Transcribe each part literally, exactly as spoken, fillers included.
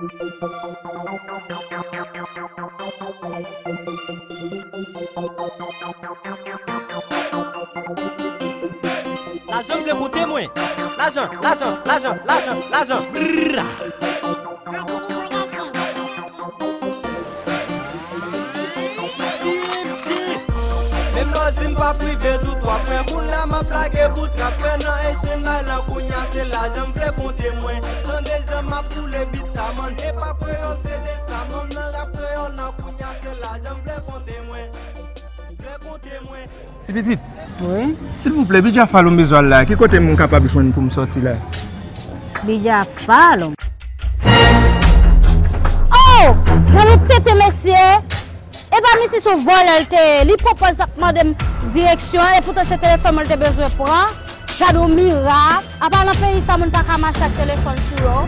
Lajan m vle konte mwen. Lajan, lajan, lajan, lajan, lajan. Brrr. Menm lè w di m p ap rive dout w ap fè. Kounye a m ap lage bout rap fè nan Haitian Island. Kounye a se lajan m vle konte mwen. Tande jan m ap boule beat sa man. Hip hop kreyòl se de sa man. Nan rap kreyòl nan kounye a se lajan m vle konte mwen. M vle konte mwen. Ti pitit. Wi. Silvouplè, Bidja Falon m bezwen al la. Ki kote m kapab jwenn pou m sòti la? Bidja Falon. Oh! Gade tete mesye! Epa misye se yon vòlè l te ye. Li pwopòz ap mande m direksyon, epoutan se telefòn mwen l te bezwen pran. Gade yon mirak. Apa nan peyi sa moun pa ka mache ak telefòn sou yo?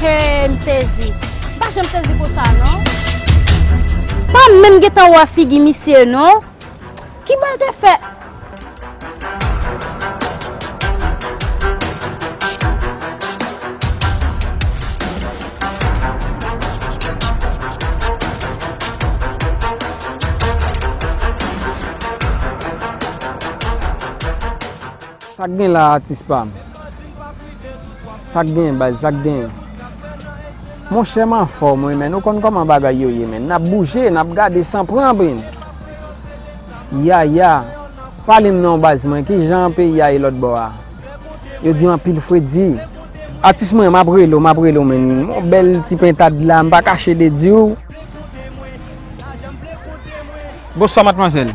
Hey, m sezi. M pa janm sezi konsa, non. Pa menm gentan wè figi misye, non. Ki bòl te fè? Sa k gen la, atis pa m? Sa k gen, baz? Sa k gen? Monchè, m anfòm, wi, men nou konn kòman bagay yo ye, men n ap bouje, n ap gade san pran bren. Ya, ya. Pale m non, baz mwen, ki jan peyi a ye lòt bò a? Yo di anpil fredi. Atis mwen, m ap rele w, m ap rele w, men. Yon bèl ti pentad la, m pa kache de di w. Bonswa, madmwazèl.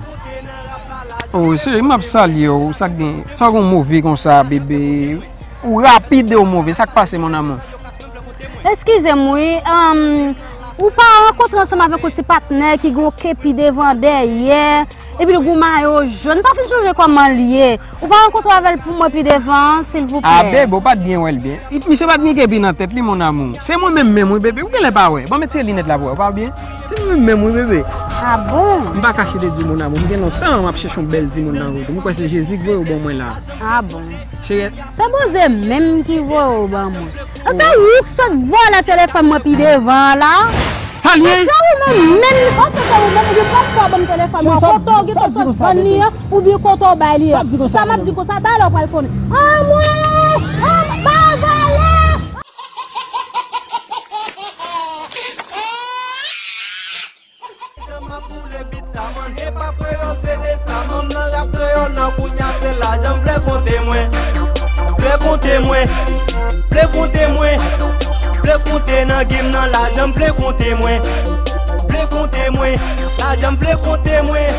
Oh, cheri, m ap salye w. Sa k gen? Sa w gen w move konsa, bebe? Ou rapid e w move. Sa k pase, mon amour? Eskize m, wi. Ahn, ou pa rankontre ansanm avèk yon ti patnè ki gen yon kepi devan, dèyè, epi l gen yon mayo jòn? M pa fin sonje kòman l ye. Ou pa rankontre avè l pou mwen pi devan, silvouplè? A, bebe, ou pa t byen wè l byen. Misye pa t gen kepi nan tèt li, mon amour. Se mwen menm menm, wi, bebe. Ou genlè pa wè. Ban m met se linèt la pou wè. Ou pa byen? Se mwen menm, wi, bebe. A bon? M pa kache de di w, mon amour. M gen lontan m ap chèche yon bèl timoun nan wout. M kwè se Jezi k voye w ban mwen la. A bon? Cheri. Se Bondye menm ki voye w ban mwen. An, se ou k sot vòlè telefòn mwen pi devan an la. Sa l ye? Se ou menm, menm, èske se ou menm ki pran fwa ban m telefòn mwen? Kote w gentan sot vann li an, oubyen kote w bay li an? Sa m ap di konsa, talè w pral konnen. Anmwey! Anmwey! Bagay la! Jan m ap boule beat sa man, hip hop kreyòl se de sa man. Nan rap kreyòl nan kounye a se lajan m vle konte mwen. Vle konte mwen. Vle konte mwen. Vle konte nan game nan, lajan m vle konte mwen. Vle konte mwen. Lajan m vle konte mwen.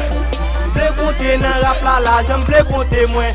Vle konte nan rap la, lajan m vle konte mwen.